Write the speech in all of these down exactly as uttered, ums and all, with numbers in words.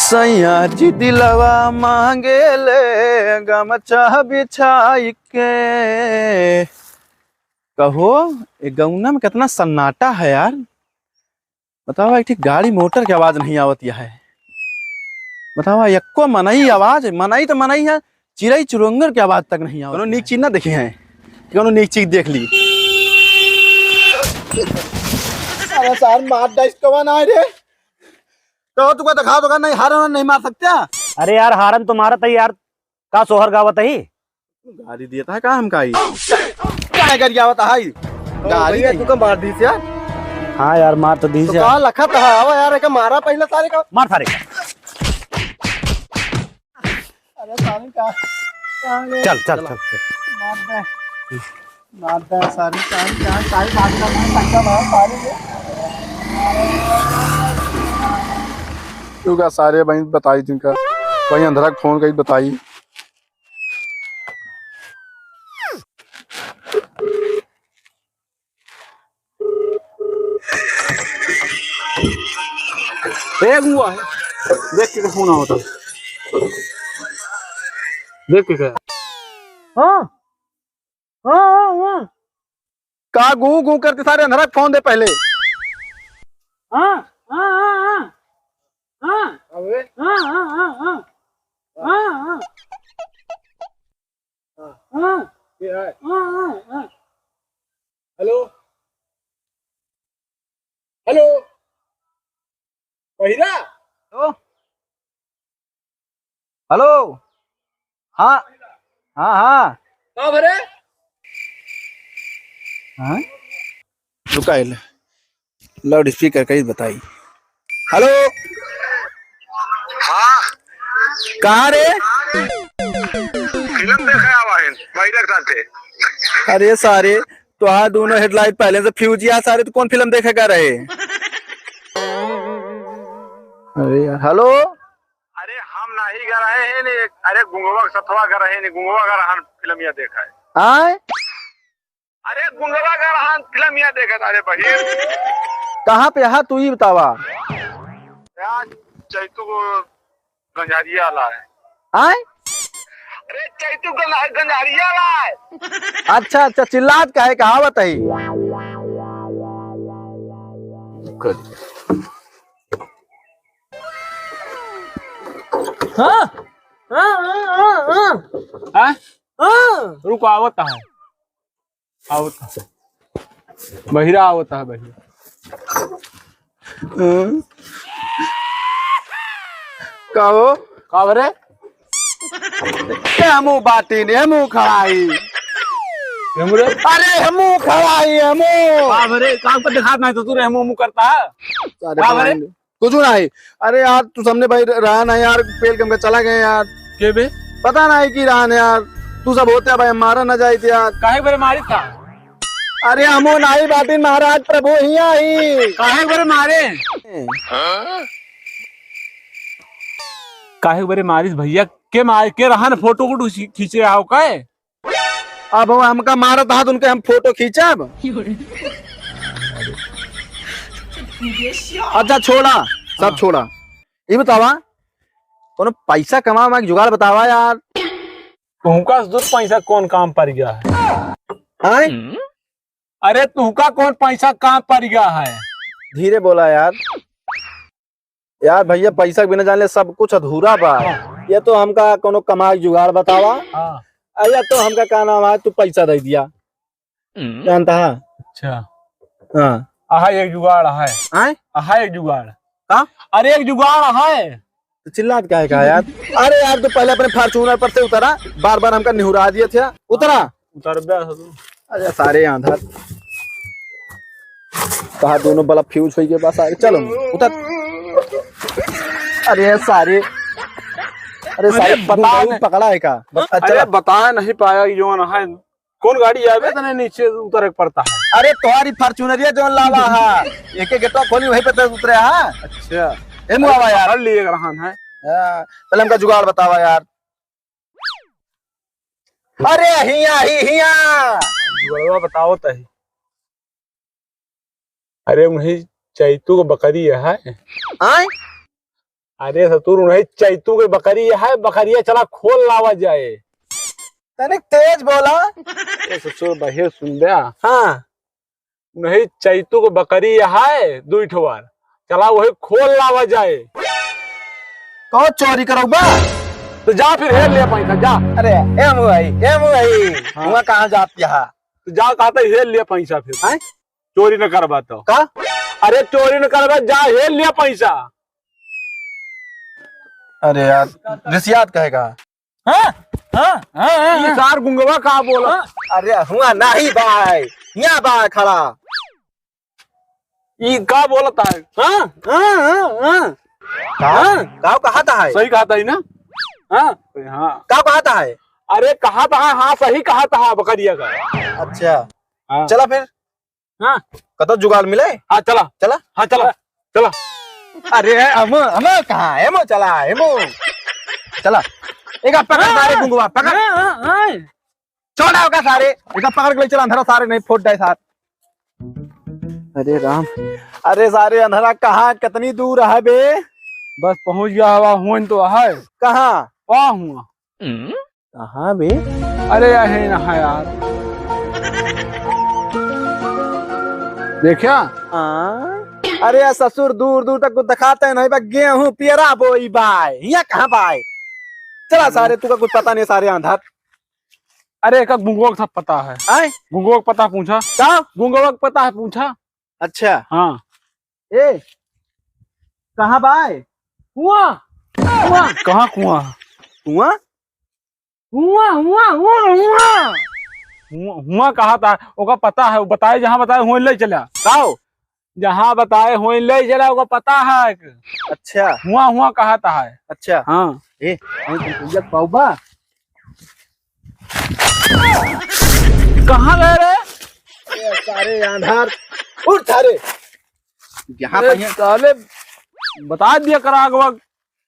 सैया जी दिलवा मांगे ले गमछा बिछाई के। कहो, ए गौना में कितना सन्नाटा है यार। बतावा, एक ठे गाड़ी मोटर के आवाज नहीं आवत है। बतावा, एको मनई आवाज, मनई तो मनई है, चिरई चुरंगर के आवाज तक नहीं आवत। कोनो नीक चीज ना देखे हैं, कोनो नीक चीज देख ली। अरे सार, मार डाइस कवन आए रे? कहो तुका दिखा दो, नहीं हारन नहीं मार सकते? अरे यार, हारन तो मारत है यार, का सोहर गावत है? गाड़ी देता है का हमका ई? काहे गरियावत है? गाड़ी भैया, नहीं। तुका मार दीस यार। हाँ यार, मार तो दीस तो यार। का लखत है? आवा यार, एका मारा पहले सारे का। मार सारे का। अरे सारे का, का रे? चल, चल, चल, चल। मार दे। मार दे सारे का, का, का मार दे, पैसा मार सारे के। तू का सारे वहीं बताई तुमका, वहीं अंधरा के फोन करी बताई। ए गुआ है, देख के फोन आवता, देख के क्या? हाँ, हाँ, हाँ, हाँ। का गूं गूं करते सारे, अंधरा के फोन दे पहले। हाँ, हाँ, हाँ, हाँ। हाँ। अबे। हाँ, हाँ, हाँ, हाँ। हाँ, हाँ। हाँ। हाँ। ये है। हाँ, हाँ, हाँ। हेलो। हेलो। बहिरा। हेलो। हेलो। हाँ। हाँ, हाँ। का भरे? हाँ? रुका, लाउड स्पीकर कहीं बताई। हेलो। हाँ। कहाँ रे? फिल्म देखे आवा है, भाई के साथे। अरे सारे, तोहार दोनों हेडलाइट पहले से फ्यूज है सारे, तो कौन फिल्म देखे का रहे? अरे यार, हेलो। अरे हम नाही गा रहे हैं ने, अरे गुंगवा के सथवा गा रहे हैं ने, गुंगवा गा रहन फिल्मिया देखा है। आय? अरे गुंगवा गा रहन फिल्मिया देखा था, अरे बहिर। कहाँ पे हा तू ई बतावा? यार चैतू को गंजारिया वाला है। आय? अरे चैतू गंजा-, गंजारिया वाला है। अच्छा, अच्छा, चिल्लात काहे, कहावत है। हाँ? हाँ, हाँ, हाँ, हाँ। हाँ? हाँ। रुको, आवत है। आवत है। बहिरा आवत है, बहिरा। हाँ। का हो? का बरे? ए, हमू बाटी ने, हमू खड़ाई। हमू रे? अरे, हमू खड़ाई, हमू। का बरे? काम पर दिखात नहीं तो तू रे हमू हमू करता है। सारे का बरे? भगवान। कुछ नहीं। अरे यार, तू सामने भाई रहा ना यार, पेल के हमका चला गए यार। के बे? पता नहीं कि रहा ना यार, तू सब होते भाई, हम मारा ना जाइत यार। काहे बरे मारी था? अरे हमो नाही बाटिन महाराज, प्रभु हिया ही। काहे बरे मारे? काहे बरे मारिस भैया? के मार के रहा ना, फोटो वोटो खींचे आओ काहे? अब वो हमका मारत हाथ उनके हम फोटो खींचब? अच्छा छोड़ा, सब हाँ। छोड़ा। ये बतावा, कोनो पैसा कमा के जुगाड़ बतावा यार। तुमका से दूर पैसा कौन काम पर गया है? हैं? अरे तुमका कौन पैसा काम पर गया है? धीरे बोला यार। यार भैया, पैसा के बिना जान ले सब कुछ अधूरा बा। हाँ। या तो हमका कोनो कमाई जुगाड़ बतावा, हाँ। आ या तो हमका का नाम है, तू पैसा दे दिया। हम्म। जानता है? अच्छा। हाँ। आहा एक जुगाड़ है। आय? आहा एक जुगाड़। का? अरे एक जुगाड़ है। तो चिल्लात काहे का यार? अरे यार, तू पहले अपने Fortuner पर से उतरा, बार बार हमका निहुरा दिए थे। उतरा। उतर बे तू। अरे सारे आंधर। कहा दोनों बल्ब फ्यूज होई के बस, अरे चलो उतर। अरे सारे, अरे अरे सारे बता गुंडा नहीं। पकड़ा है का? बस, अरे चला। बता नहीं पाया कि जौन है, कौन गाड़ी आवे तने नीचे उतरे के पड़ता है। अरे तुम्हारी Fortuner ये जौन लावा है, एक एक गेटवा खोली वहीं पे तो उतरे है। अच्छा। ए मुआवा यार। पकड़ लिए रहन है। हाँ, पहले हमका जुगाड़ बतावा यार। अरे हिया ही हिया। जुगड़वा बताओ तही। अरे उन्हीं चैतू को बकरी है। आय? अरे ससुर, उन्हीं चैतू के बकरी है, बकरिया चला खोल लावा जाए। तनिक तेज बोला। ए ससुर, बहिर सुन बे। हाँ। उन्हीं चैतू के बकरी है, दुई ठो बार। चला वही खोल लावा जाए। कहो चोरी करउबा? तो जा फिर हेर लिया पैसा, जा। अरे, ए मुँह भाई, ए मुँह भाई, हाँ। हुआ कहाँ जात यहाँ? तो जा, कहता हेर लिया पैसा फिर। हैं? चोरी न करबा तो। का? अरे चोरी न करबा, जा हेर लिया पैसा। अरे यार, रिसियात कहेगा। हाँ? हाँ, हाँ, हाँ, ई हाँ। सार गुंगवा का बोला? हाँ? अरे हुआ नाही बाय, हियाँ बाय खड़ा। ई का बोलत है? हाँ? हाँ, हाँ, हाँ। का? हाँ? का कहत है? सही कहत है ना? हाँ? हाँ। का कहत है? अरे कहत है, हाँ, सही कहत है बकरिया का। अच्छा। हाँ। चला फिर। हाँ। कतौ जुगाड़ मिले? हाँ, चला। चला? हाँ, चला। चला। अरे, हम, हम कहाँ? एमो चला, एमो। चला। एका पकड़ हाँ, सारे हाँ। गुंगवा, पकड़। हाँ, हाँ, हाँ। छोड़ा ओका सारे। एका पकड़ के ले चला, अंधरा सारे नहीं फोड़ दे सार। अरे राम। अरे सारे अंधरा कहाँ, कितनी दूर है बे? बस पहुँच गया हवा, हुआ तो है। कहाँ? वाह हुआ। कहाँ बे? अरे यही ना है यार। देखा? हाँ? अरे यार ससुर, दूर दूर तक कुछ दिखाते नहीं बा, गेहूं पियरा बोई बाय, हिया कहाँ बाय? चला सारे, तुका कुछ पता नहीं सारे आंधर। अरे एक गुंगवा का सब पता है। आय? गुंगवा का पता पूछा। का? गुंगवा का पता है पूछा। अच्छा। हाँ। ए, कहाँ बाय? कुआं। कुआं। कहाँ कुआं? कुआं? हुआ, हुआ, हुआ, हुआ। हुआ, हुआ कहा था, ओका पता है, वो बताए, जहाँ बताए, हुआ ले चला। काओ? जहाँ बताए, हुआ ले चला, ओका पता है। अच्छा। हुआ, हुआ कहा था है। अच्छा। हाँ। ए, हम तुम पूजा पाऊबा? कहाँ गए रे? ए, सारे आंधार, उठ सारे। यहाँ ए, पर यहाँ साले, बता दिया करा अगवा।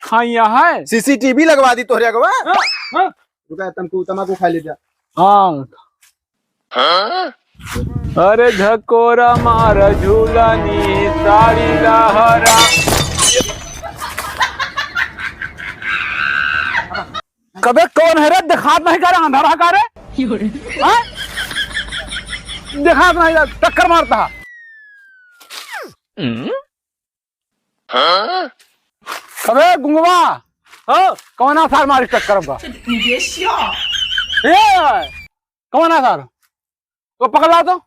खाइया है। सीसीटीवी लगवा दी तोहरे अगवा। हाँ, हाँ। रुका, तमकू, तमाकू खा ले जा। हाँ। अरे झकोरा मार झूलनी साड़ी लहरा। कबे कौन है रे? दिखात नहीं का रे, अंधारा का रे? हाँ? दिखात नहीं, टक्कर मारता। अबे गुंगवा, हाँ? कौना सार मारी टक्कर हमका? ए, कौना सार? तो पकड़ ला तो।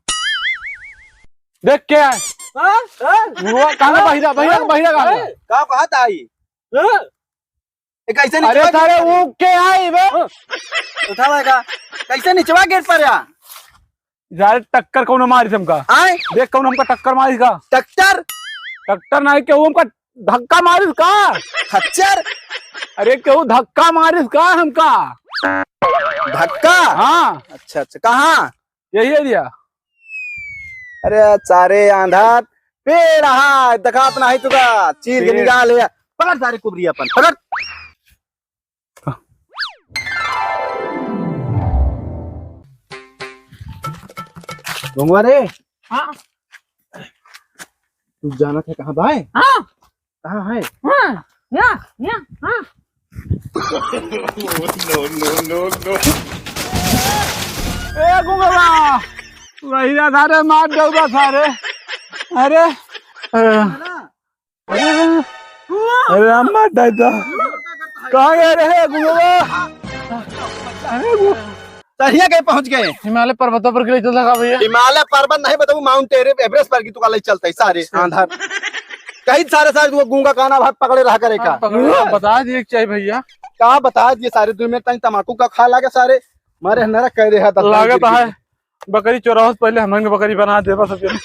देख के आए। हाँ? हाँ? गुंगवा, कहाँ का बहिरा, बहिरा, बहिरा कहाँ का? का कहत आई? हाँ? ए, कैसे अरे निचवा सारे, गिर पड़े? वो के आई बे? हाँ। उठावा का? कैसे निचवा गिर पड़े? यार टक्कर कौन मारिस हमका? आय? देख कौन हमका टक्कर मारिस का? टक्कर? टक्कर नहीं, केहू हमका धक्का मारिस का? खच्चर? अरे केहू धक्का मारिस का हमका? धक्का? हाँ। अच्छा, अच्छा, कहाँ? यही एरिया। अरे सारे आंधा पेड़ हा, दिखात नाही तुका, चीर के पेड़। निकाल है। पकड़ सारे कुबरी अपन, पकड़। गंगवा रे। हाँ। तू जानत है कहाँ बा है? हाँ। कहाँ है? हाँ। या, या, हाँ। No, no, no, no। ए गुंगवा, वही ना सारे मार दऊबा सारे। अरे, अ, अरे, अरे अम्मा दादा, कहाँ गए रहे गुंगवा? अरे गु- तहिया कहीं पहुंच गए। हिमालय पर्वतों पर गिरे चल रहा भैया। हिमालय पर्वत नहीं बताऊ, माउंट एरे-, एवरेस्ट पर की तुका ले चलते सारे अच्छा। आंधर। कहीं सारे सारे तू गूंगा काना भाग पकड़े रहा करे का। आप पकड़ो, आप बता दिए कि चाहिए भैया। का बता दिए सारे, दो मिनट तक तमाकू का खा लागे सारे, मारे नरक कह दे है, दस लागत बार गिर है। गए। बकरी चोरावत पहले हमन के बकरी बना दे बस अभी।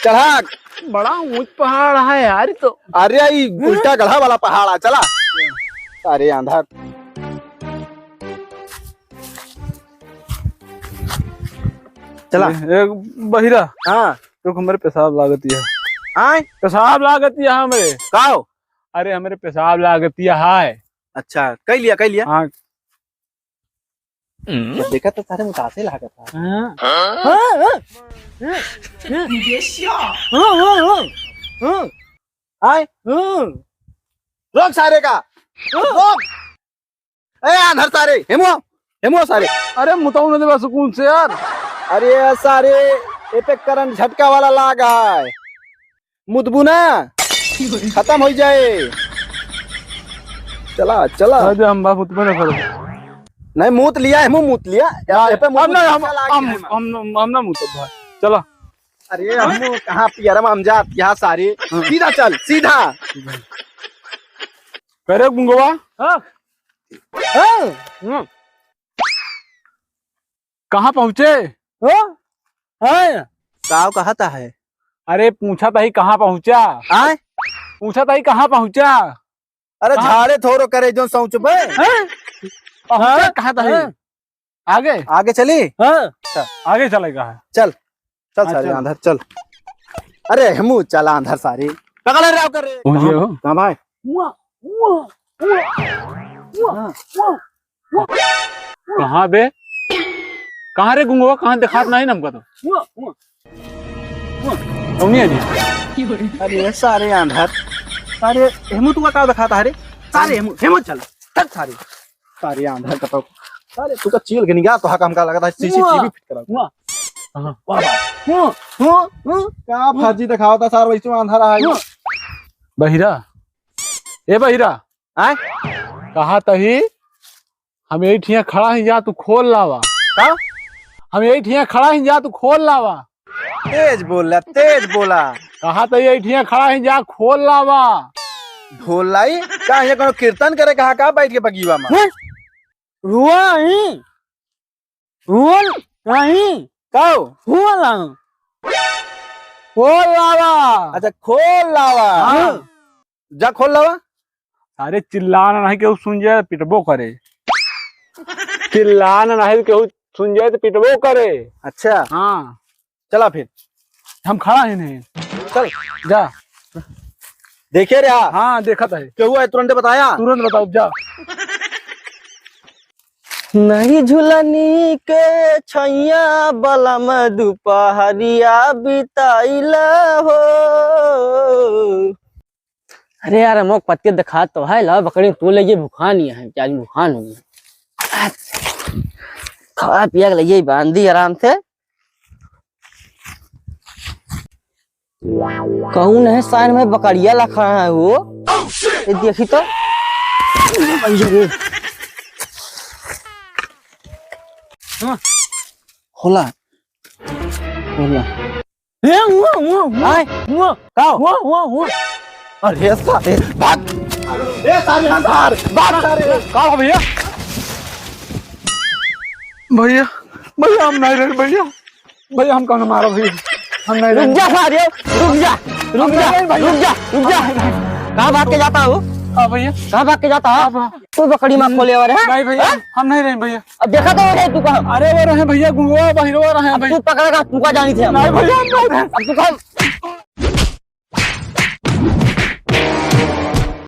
चढ़ा। बड़ा ऊंच पहाड़ है यार, ई तो। अरे, ई उल्टा गढ़ा वाला पहाड़ है, चला। अरे, आंधा। चला। ए, ए, बहिरा। हाँ। रुक, हमरे पेशाब लागत है। आय? पेशाब लागत है हमरे। काओ? अरे, हमरे पेशाब लागत है। अच्छा, कई लिया, कई लिया? हाँ। हम्म। जब देखा तो सारे उदासे लागत है। हाँ। हाँ? हाँ, हाँ, हाँ। हाँ, हाँ, हाँ, हाँ। आय? हाँ। रोक सारे का, रोक। ए, आंधर सारे, हेमो, हेमो सारे। अरे, मुताऊ न देवा सुकून से यार। अरे सारे, ए पे करंट झटका वाला लाग है। मुतबू ना, खतम होइ जाए। चला, चला। अरे, हम बाप उतबे ना करो। नहीं, मूत लिया है, मुँह मूत लिया। यार, ए पे हम ना, हम, लाग हम, है। हम, हम ना मुतब भाई। चला। अरे, हम कहाँ पियरम हम जात यहाँ सारे। हाँ। सीधा चल, सीधा। करे गुंगवा? हाँ। हाँ। हम्म। कहाँ पहुँचे? हाँ? हाँ। साव कहता है। अरे पूछा तही कहाँ पहुँचा? आय? पूछा तही कहाँ पहुँचा? अरे कहाँ? झाड़े थोरो करे जो सोचबे। हैं? पहुँचा हाँ? कहाँ तही? हाँ। आगे? आगे चली? हाँ। चल। आगे चलेगा है। चल। चल हाँ, सारे चल। आंधर, चल। अरे, हेमू, चला आंधर सारे। पकड़ ले रहा कर रे। पहुँच गए हो? कहाँ भाई? हुआ, हुआ, हुआ, हुआ, हाँ। हुआ, हुआ। कहाँ बे? कहाँ रे गुंगवा? कहाँ दिखात नहीं हमका तो? हुआ, हुआ, हुआ। कौन है जी? अरे, सारे आंधर। अरे, हेमू, तुका का दिखाता है रे? सारे हेमू, हेमू चल। थक सारे। सारे आंधर का तो। सारे, तुका चील के निगाह तो हका हमका लगता है, CCTV हुआ। फिट करा। हुआ। हाँ। वाह, वाह। हुआ, हुआ, हुआ। का फर्जी दिखावता सार, वैसे आंधर है। हुआ। बहिरा, ए बहिरा, आय? कहा तही, हम यही ठिया खड़ा ही, जा तू खोल लावा। का? हम यही ठिया खड़ा ही, जा तू खोल लावा। तेज बोला, तेज बोला। कहा तही यही ठिया खड़ा ही, जा खोल लावा। ढोल लाई? का ये कोनो कीर्तन करे कहा का बैठ के बगीवा में? हैं? रुआ ही? हुअल नहीं। काओ? हुअल नहीं। खोल लावा। अच्छा, खोल लावा। हाँ। जा खोल लावा। अरे चिल्लाना नहीं, केहू सुन जाए, पिटबो करे। चिल्लाना नहीं, केहू सुन जाए तो पिटबो करे। अच्छा। हाँ। चला फिर। हम खड़ा ही नहीं। चल। जा। देखे रे, हाँ। हाँ, देखत है। केहू है, तुरंत बताया। तुरंत बताओ, जा। नहीं झुलनी के छैया बलम दुपहरिया बिताइला हो। अरे यार, हमोक पत्ते दिखात तो है, लाओ बकरी तू ले, ये भुखान ही है, क्या भुखान हो गया। खा पिया के लइए बांधी आराम से। कौन है साइन में बकरिया लखा है वो? ये देखी तो। हाँ। होला। होला। ए, हुआ, हुआ, हुआ, आय। हुआ, का? हुआ, हुआ, हुआ। अरे सारे, भाग। ए सारे, भाग, भाग सारे। का हो भैया? भैया, भैया, हम नहीं रहे भैया। भैया, हम कौन मारो भैया? हम नहीं रहे। रुक जा सारे, रुक जा, रुक जा, हम नहीं रहे भैया। रुक जा, रुक जा। कहाँ भाग के जाता हो? हाँ भैया। कहाँ भाग के जाता हो? हाँ, हाँ। तू बकरी माँ खोले वाले, हाँ? नहीं भैया, हाँ? हम नहीं रहे भैया। अब देखा तो वो रहे तू कहाँ? अरे वो रहे भैया, गुंगवा बहिरवा रहे अब भैया। तू पकड़ेगा, तुमका जानी थे हम। नहीं भैया, हम नहीं रहे। अब तू कहाँ?